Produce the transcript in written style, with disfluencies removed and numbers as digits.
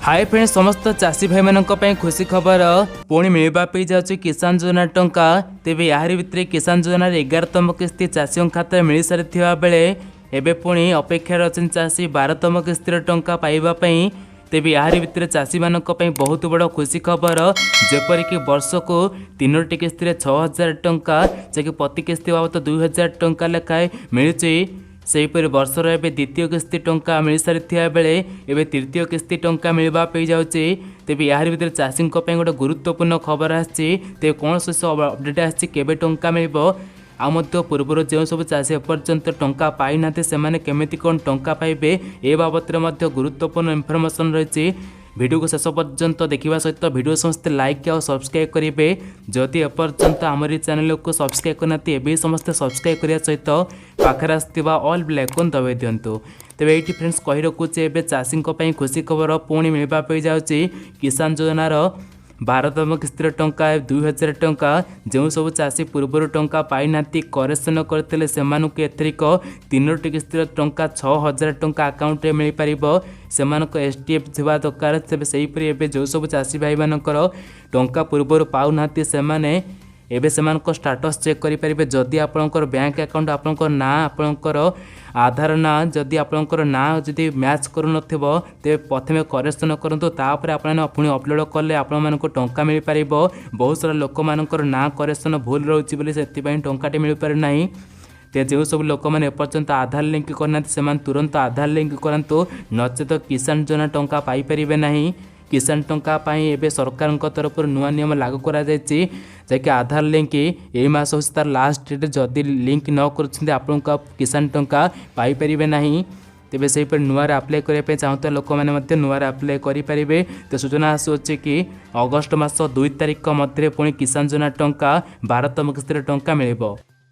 High friend, ସମସ୍ତ ଚାଷୀ ଭାଇମାନଙ୍କ ପାଇଁ ଖୁସି ଖବର। ପୁଣି ମିଳିବା ପାଇଁ ଯାଉଛି କିଷାନ ଯୋଜନା ଟଙ୍କା। ତେବେ ଏହାରି ଭିତରେ କିଷାନ ଯୋଜନାର 11ତମ କିସ୍ତି ଚାଷୀଙ୍କ ଖାତାରେ ମିଳିସାରିଥିବା ବେଳେ ଏବେ ପୁଣି ଅପେକ୍ଷାରେ ଅଛନ୍ତି ଚାଷୀ 12ତମ କିସ୍ତିର ଟଙ୍କା ପାଇବା ପାଇଁ। ତେବେ ଏହାରି ଭିତରେ ଚାଷୀମାନଙ୍କ ପାଇଁ ବହୁତ ବଡ଼ ଖୁସି ଖବର। ଯେପରିକି ବର୍ଷକୁ ତିନୋଟି କିସ୍ତିରେ 6000 ଟଙ୍କା, ଯାହାକି ପ୍ରତି କିସ୍ତି ବାବଦ 2000 ଟଙ୍କା ଲେଖାଏଁ ମିଳୁଛି। ସେହିପରି ବର୍ଷର ଏବେ ଦ୍ୱିତୀୟ କିସ୍ତି ଟଙ୍କା ମିଳିସାରିଥିବା ବେଳେ ଏବେ ତୃତୀୟ କିସ୍ତି ଟଙ୍କା ମିଳିବା ପାଇଁ ଯାଉଛି। ତେବେ ଏହାରି ଭିତରେ ଚାଷୀଙ୍କ ପାଇଁ ଗୋଟେ ଗୁରୁତ୍ୱପୂର୍ଣ୍ଣ ଖବର ଆସିଛି। ତେବେ କ'ଣ ସେ ଅପଡ଼େଟ୍ ଆସିଛି, କେବେ ଟଙ୍କା ମିଳିବ, ଆଉ ମଧ୍ୟ ପୂର୍ବରୁ ଯେଉଁ ସବୁ ଚାଷୀ ଏପର୍ଯ୍ୟନ୍ତ ଟଙ୍କା ପାଇନାହାନ୍ତି ସେମାନେ କେମିତି କ'ଣ ଟଙ୍କା ପାଇବେ, ଏ ବାବଦରେ ମଧ୍ୟ ଗୁରୁତ୍ୱପୂର୍ଣ୍ଣ ଇନଫର୍ମେସନ୍ ରହିଛି। ଭିଡ଼ିଓକୁ ଶେଷ ପର୍ଯ୍ୟନ୍ତ ଦେଖିବା ସହିତ ଭିଡ଼ିଓ ସମସ୍ତେ ଲାଇକ୍ ଆଉ ସବସ୍କ୍ରାଇବ୍ କରିବେ। ଯଦି ଏପର୍ଯ୍ୟନ୍ତ ଆମର ଏ ଚ୍ୟାନେଲକୁ ସବସ୍କ୍ରାଇବ୍ କରିନାହାନ୍ତି, ଏବେ ସମସ୍ତେ ସବସ୍କ୍ରାଇବ୍ କରିବା ସହିତ ପାଖରେ ଆସିଥିବା ଅଲ୍ ବେଲ୍ ଆଇକନ୍ ଦବାଇ ଦିଅନ୍ତୁ। ତେବେ ଏଇଠି ଫ୍ରେଣ୍ଡସ୍ କହି ରଖୁଛି, ଏବେ ଚାଷୀଙ୍କ ପାଇଁ ଖୁସି ଖବର। ପୁଣି ମିଳିବା ପାଇଁ ଯାଉଛି କିଷାନ ଯୋଜନାର 12ତମ କିସ୍ତିର ଟଙ୍କା 2000 ଟଙ୍କା। ଯେଉଁ ସବୁ ଚାଷୀ ପୂର୍ବରୁ ଟଙ୍କା ପାଇନାହାନ୍ତି, କରେକ୍ସନ୍ କରିଥିଲେ, ସେମାନଙ୍କୁ ଏଥରିକ ତିନୋଟି କିସ୍ତିର ଟଙ୍କା 6000 ଟଙ୍କା ଆକାଉଣ୍ଟରେ ମିଳିପାରିବ। ସେମାନଙ୍କ ଏସ୍ ଟି ଏଫ୍ ଥିବା ଦରକାର। ତେବେ ସେହିପରି ଏବେ ଯେଉଁ ସବୁ ଚାଷୀ ଭାଇମାନଙ୍କର ଟଙ୍କା ପୂର୍ବରୁ ପାଉନାହାନ୍ତି, ସେମାନେ ଏବେ ସେମାନଙ୍କ ଷ୍ଟାଟସ୍ ଚେକ୍ କରିପାରିବେ। ଯଦି ଆପଣଙ୍କର ବ୍ୟାଙ୍କ ଆକାଉଣ୍ଟ, ଆପଣଙ୍କ ନାଁ, ଆପଣଙ୍କର ଆଧାର ନାଁ, ଯଦି ଆପଣଙ୍କର ନାଁ ଯଦି ମ୍ୟାଚ୍ କରୁନଥିବ, ତେବେ ପ୍ରଥମେ କରେକ୍ସନ୍ କରନ୍ତୁ। ତାପରେ ଆପଣମାନେ ପୁଣି ଅପଲୋଡ଼ କଲେ ଆପଣମାନଙ୍କୁ ଟଙ୍କା ମିଳିପାରିବ। ବହୁତ ସାରା ଲୋକମାନଙ୍କର ନାଁ କରେକ୍ସନ୍ ଭୁଲ ରହୁଛି ବୋଲି ସେଥିପାଇଁ ଟଙ୍କାଟି ମିଳିପାରୁନାହିଁ। ତ ଯେଉଁ ସବୁ ଲୋକମାନେ ଏପର୍ଯ୍ୟନ୍ତ ଆଧାର ଲିଙ୍କ କରିନାହାନ୍ତି, ସେମାନେ ତୁରନ୍ତ ଆଧାର ଲିଙ୍କ କରନ୍ତୁ, ନଚେତ କିଷାନ ଯୋଜନା ଟଙ୍କା ପାଇପାରିବେ ନାହିଁ। କିଷାନ ଟଙ୍କା ପାଇଁ ଏବେ ସରକାରଙ୍କ ତରଫରୁ ନୂଆ ନିୟମ ଲାଗୁ କରାଯାଇଛି, ଯାହାକି ଆଧାର ଲିଙ୍କ ଏଇ ମାସ ହେଉଛି ତାର ଲାଷ୍ଟ ଡେଟ୍। ଯଦି ଲିଙ୍କ ନ କରୁଛନ୍ତି, ଆପଣଙ୍କୁ ଆଉ କିଷାନ ଟଙ୍କା ପାଇପାରିବେ ନାହିଁ। ତେବେ ସେହିପରି ନୂଆରେ ଆପ୍ଲାଏ କରିବା ପାଇଁ ଚାହୁଁଥିବା ଲୋକମାନେ ମଧ୍ୟ ନୂଆରେ ଆପ୍ଲାଏ କରିପାରିବେ। ତ ସୂଚନା ଆସୁଅଛି କି ଅଗଷ୍ଟ ମାସ 2 ତାରିଖ ମଧ୍ୟରେ ପୁଣି କିଷାନ ଯୋଜନା ଟଙ୍କା 12ତମ କିସ୍ତିର ଟଙ୍କା ମିଳିବ।